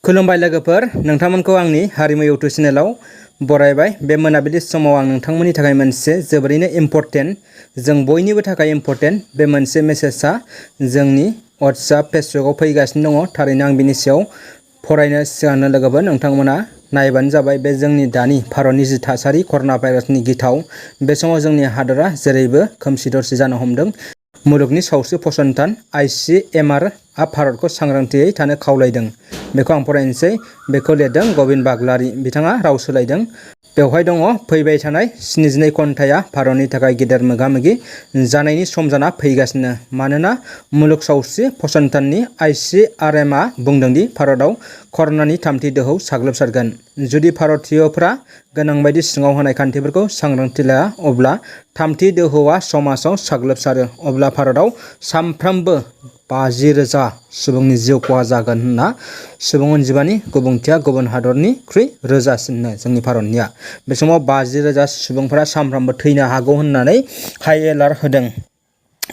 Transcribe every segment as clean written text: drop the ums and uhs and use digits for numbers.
खुलुमबाय लोगोफोर, नोंथांमोनखौ आंनि हारिमु इउटुब चेनेलाव बरायबाय। बे मोनाबिलि समाव आं नोंथांमोननि थाखाय मोनसे जोबोरैनो इम्परटेन्ट, जों बयनिबो थाखाय इम्परटेन्ट बे मोनसे मेसेजआ जोंनि WhatsApp फेसबुकआव फैगासिनो दङ। थारैनो आं बिनि सायाव फरायनो सिगांनो लोगोफोर नोंथांमोना नायबानो जाबाय। बे जोंनि दानि भारतनि जि थासारि, कर'ना भाइरासनि गिथाव, बे समाव जोंनि हादरा जेरैबो खोमसि दरसि जानो हमदों। मुलुगनि सावस्रि फसंथान ICMR आ भारतखौ सांग्रांथियै थानो खावलायदों। बेखौ आं फरायनोसै। बेखौ लिरदों गबिन बागलारी, बिथाङा राव सोलायदों। बेवहाय दङ, फैबाय थानाय 72 घन्टाया भारतनि थाखाय गेदेर मोगा-मोगि जानायनि सम जाना फैगासिनो, मानोना मुलुग सावस्रि फसंथाननि ICRM आ बुंदों दि भारतआव कर'नानि थामथि दोहौ साग्लोबसारगोन। जुदि भारतीयफोरा गोनां बायदि सिङाव होनाय खान्थिफोरखौ सांग्रांथि लाया, अब्ला थामथि दोहौआ समाजाव साग्लोबसारो। अब्ला भारतआव सानफ्रोमबो 50,000 सुबुंनि जिउ खहा जागोन होनना सुबुं अनजिमानि गुबुंथिया गुबुन हादरनिख्रुइ रोजासिननो जोंनि भारतनिया। बे समाव 50,000 सुबुंफोरा सानफ्रोमबो थैनो हागौ होननानै हाइ एलार्ट होदों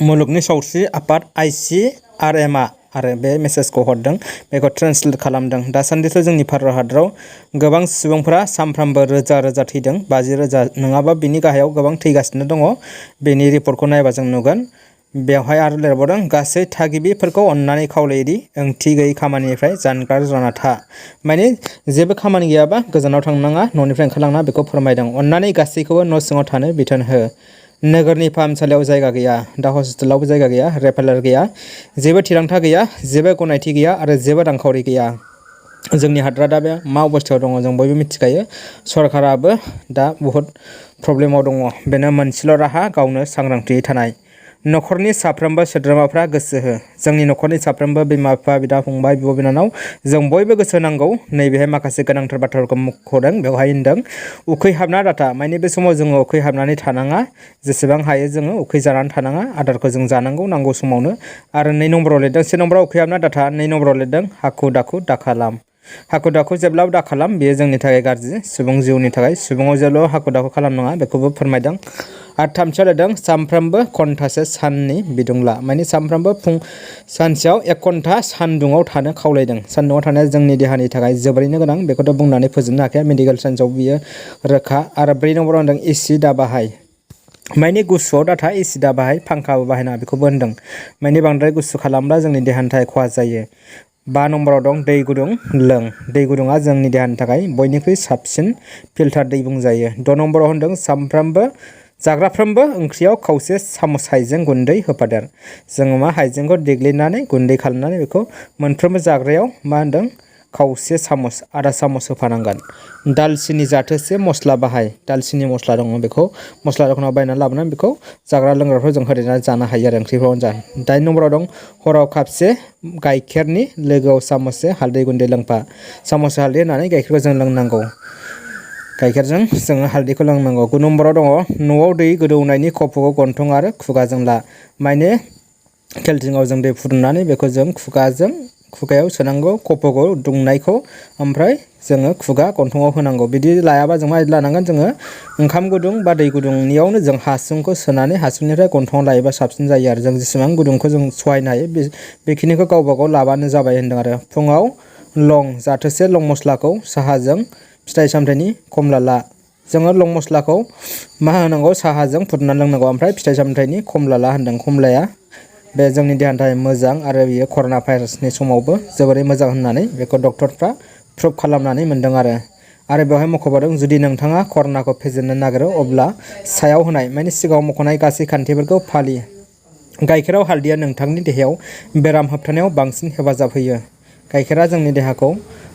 मुलुगनि सावस्रि आफाद ICRM आ आरो बे मेसेजखौ हरदों। बेखौ ट्रेन्सलेट खालामदों। दासान्दिथ' जोंनि भारत हादराव गोबां सुबुंफोरा सानफ्रोमबो रोजा रोजा थैदों, 50,000 नङाबा बिनि गाहायाव गोबां थैगासिनो दङ। बेनि रिपर्टखौ नायबा जों नुगोन। बेवहाय आरो लिरबावदों, गासै थागिबिफोरखौ अन्नानै खावलायोदि ओंथि गैयै खामानिनिफ्राय जानगार जाना था। माने जेबो खामानि गैयाबा गोजानाव थांनाङा, न'निफ्राय ओंखारलांना, बेखौ फोरमायदों। अन्नानै गासैखौबो न' सिङाव थानो बिथोन हो। नोगोरनि फाहामसालियाव जायगा गैया, दा हस्पिटालावबो जायगा गैया, रेफारेल गैया, जेबो थिरांथा गैया, जेबो गनायथि गैया आरो जेबो रांखावरि गैया। जोंनि हादरा दा बे मा अबस्थायाव दङ जों बयबो मिथिखायो। सरकाराबो दा बहुद प्रब्लेमाव दङ। बेनो मोनसेल' राहा, गावनो सांग्रांथियै थानाय। न'खरनि साफ्रोमबो सोद्रोमाफ्रा गोसो हो। जोंनि न'खरनि साफ्रोमबो बिमा-बिफा, बिदा-फंबाय, बिब'-बिनानाव, जों बयबो गोसो होनांगौ। नैबेहाय माखासे गोनांथार बाथ्राफोरखौ मुंख'दों। बेवहाय होनदों, उखैहाबना दाथा। माने बे समाव जोङो उखैहाबनानै थानाङा, जेसेबां हायो जोङो उखैजानानै थानाङा। आदारखौ जों जानांगौ नांगौ समावनो। आरो 2 नम्बराव लिरदों, 1 नम्बराव उखैहाबना दाथा, 2 नम्बराव लिरदों, हाखु-दाखु दाखालाम। हाखु-दाखु जेब्लाबो दाखालाम, बेयो जोंनि थाखाय गाज्रि, सुबुं जिउनि थाखाय। सुबुङाव जेब्ला हाखु-दाखु खालामनाङा, बेखौबो फोरमायदों। आरो 3थियाव लिरदों, सानफ्रोमबो घन्टासे साननि बिदुं ला। माने सानफ्रोमबो सानसेयाव 1 घन्टा सानदुङाव थानो खावलायदों। सानदुङाव थानाया जोंनि देहानि थाखाय जोबोरैनो गोनां, बेखौथ' बुंनानै फोजोबनो हाखाया, मेडिकेल साइन्सआव बियो रोखा। आरो 4 नम्बराव होनदों, एसि दा बाहाय। माने गुसुआव दाथा, एसि दा बाहाय, फांखाबो बाहायनाङा, बेखौबो होनदों। माने बांद्राय गुसु खालामब्ला जोंनि देहानि थाखाय खहा जायो। 5 नम्बराव दं, दै गुदुं लों। दै गुदुङा जोंनि देहानि थाखाय बयनिख्रुइ साबसिन फिल्टार दै बुंजायो। 6 नम्बराव होनदों, जाग्राफ्रोमबो ओंख्रियाव खावसे सामुस हाइजें गुन्दै होफादेर। जोङो हाइजेंखौ देग्लिनानै गुन्दै खालामनानै बेखौ मोनफ्रोमबो जाग्रायाव होनदों खावसे सामुस, आधा सामुस होफानांगोन। दालचिनि जाथोसे मस्ला बाहाय। दालचिनि मस्ला दङ, बेखौ मस्ला दखानाव बायनानै लाबोनानै बेखौ जाग्रा लोंग्राफ्राव जों होदेरनानै जानो हायो आरो ओंख्रिफ्रावनो जा। 8 नम्बराव दं, हराव कापसे गाइखेरनि लोगोआव सामुससे हालदै गुन्दै लोंफा। सामुससे हालदै होनानै गाइखेरखौ जों लोंनांगौ। गाइखेरजों जोङो हालदैखौ लोंनांगौ। 9 नम्बराव दङ, न'आव दै गोदौनायनि खफ'खौ गन्थं आरो खुगाजों ला। माने केलटिङाव जों दै फुदुंनानै बेखौ जों खुगायाव सोनांगौ, खफ'खौ दुंनायखौ, ओमफ्राय जोङो खुगा गन्थङाव होनांगौ। बिदि लायाबा जों माबायदि लानांगोन, जोङो ओंखाम गुदुं बा दै गुदुंनियावनो जों हासुंखौ सोनानै हासुंनिफ्राय गन्थङाव लायोबा साबसिन जायो आरो जों जेसेबां गुदुंखौ जों सहायनो हायो बेखिनिखौ गावबा गाव लाबानो जाबाय होनदों। आरो फुङाव लं जाथोसे लं मस्लाखौ साहाजों फिथाइ सामथाइनि खमला ला। जोङो लं मस्लाखौ मा होनांगौ, साहाजों फुदुंनानै लोंनांगौ, ओमफ्राय फिथाइ सामथाइनि खमला ला होनदों। खमलाया बे जोंनि देहानि थाखाय मोजां आरो बियो कर'ना भाइरासनि समावबो जोबोरै मोजां होननानै बेखौ डक्टरफ्रा प्रुभ खालामनानै मोनदों। आरो बेवहाय मख'बावदों, जुदि नोंथाङा कर'नाखौ फेजेननो नागिरो, अब्ला सायाव होनाय माने सिगाङाव मख'नाय गासै खान्थिफोरखौ फालि। गाइखेराव हालदैया नोंथांनि देहायाव बेराम होबथानायाव बांसिन हेफाजाब होयो। गाइखेरा जोंनि देहाखौ,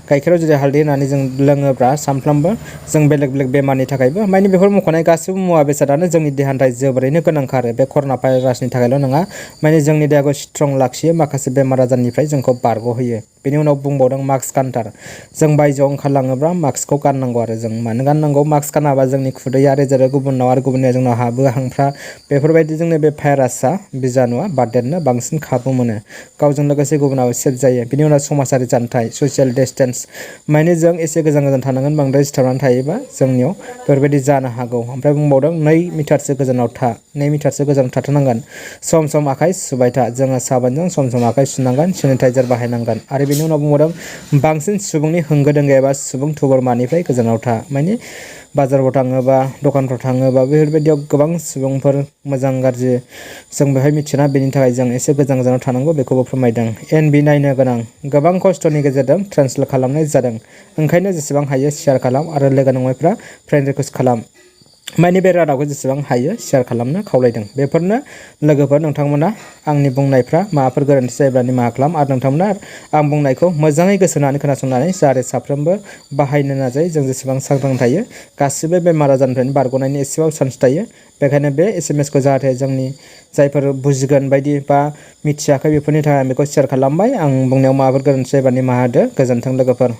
गाइखेराव जुदि हालदै होनानै जों लोङोब्ला सानफ्रामबो जों बेलेग बेलेग बेमारनि थाखायबो, माने बेफोर मख'नाय गासैबो मुवा बेसादानो जोंनि देहानि थाखाय जोबोरैनो गोनांथार। बे कर'ना भाइरासनि थाखायल' नङा, माने जोंनि देहाखौ स्ट्रं लाखियो, माखासे बेमार आजारनिफ्राय जोंखौ बारग'होयो। बेनि उनाव बुंबावदों, मास्क गानथार। जों बायजोआव ओंखारलाङोब्ला मास्कखौ गाननांगौ आरो जों मानो गाननांगौ, मास्क गानाबा जोंनि खुदैया जेरै गुबुननाव आरो गुबुननिया जोंनाव हाबो, हांफ्रा, बेफोरबायदि जोंनो बे भाइरासआ, बिजानुआ बारदेरनो बांसिन खाबु मोनो। गावजों लोगोसे गुबुनाबो सेफ जायो। बिनि उनाव समाजारि जानथाय, ससियेल डिस्टेन्स, माने जों एसे गोजान गोजान थानांगोन। बांद्राय सिथाबनानै थायोबा जोंनियाव बेफोरबायदि जानो हागौ। ओमफ्राय बुंबावदों, 2 मिटारसो गोजानाव था। 2 मिटारसो गोजानाव थाथ'नांगोन। सम सम आखाइ सुबाय था। जोङो साबोनजों सम सम आखाइ सुनांगोन, सेनिटाइजार बाहायनांगोन। आरो बेनि उनाव बुंबावदों बांसिन सुबुंनि होंगो दोंगो एबा सुबुं थुबुरमानिफ्राय गोजानाव था। माने बाजारफ्राव थाङोबा दखानफ्राव थाङोबा बेफोरबायदियाव गोबां सुबुंफोर मोजां गाज्रि जों बेहाय मिथिना, बेनि थाखाय जों एसे गोजान गोजानाव थानांगौ बेखौबो फोरमायदों। NB नायनो गोनां गोबां खस्थ'नि गेजेरजों ट्रेन्सलेट खालामनाय जादों, ओंखायनो जेसेबां हायो शेयार खालाम आरो लोगो नङैफ्रा फ्रेन्ड रिकुवेस्ट खालाम। माने बे रादाबखौ जेसेबां हायो शेयार खालामनो खावलायदों। बेफोरनो लोगोफोर, नोंथांमोना आंनि बुंनायफ्रा माबाफोर गोरोन्थि जायोब्ला निमाहा खालाम आरो नोंथांमोना आं बुंनायखौ मोजाङै गोसो होनानै खोनासंनानै जाहाथे साफ्रोमबो बाहायनो नाजायो। जों जेसेबां सांग्रां थायो गासिबो बेमार आजारनिफ्रायनो बारग'नायनि एसेबाबो चान्स थायो। बेखायनो बे SMS खौ जाहाथे जोंनि जायफोर बुजिगोन बायदि बा मिथियाखै बेफोरनि थाखाय आं बेखौ शेयार खालामबाय। आं बुंनायाव माबाफोर गोरोन्थि जायोबा निमाहा होदो। गोजोन्थों लोगोफोर।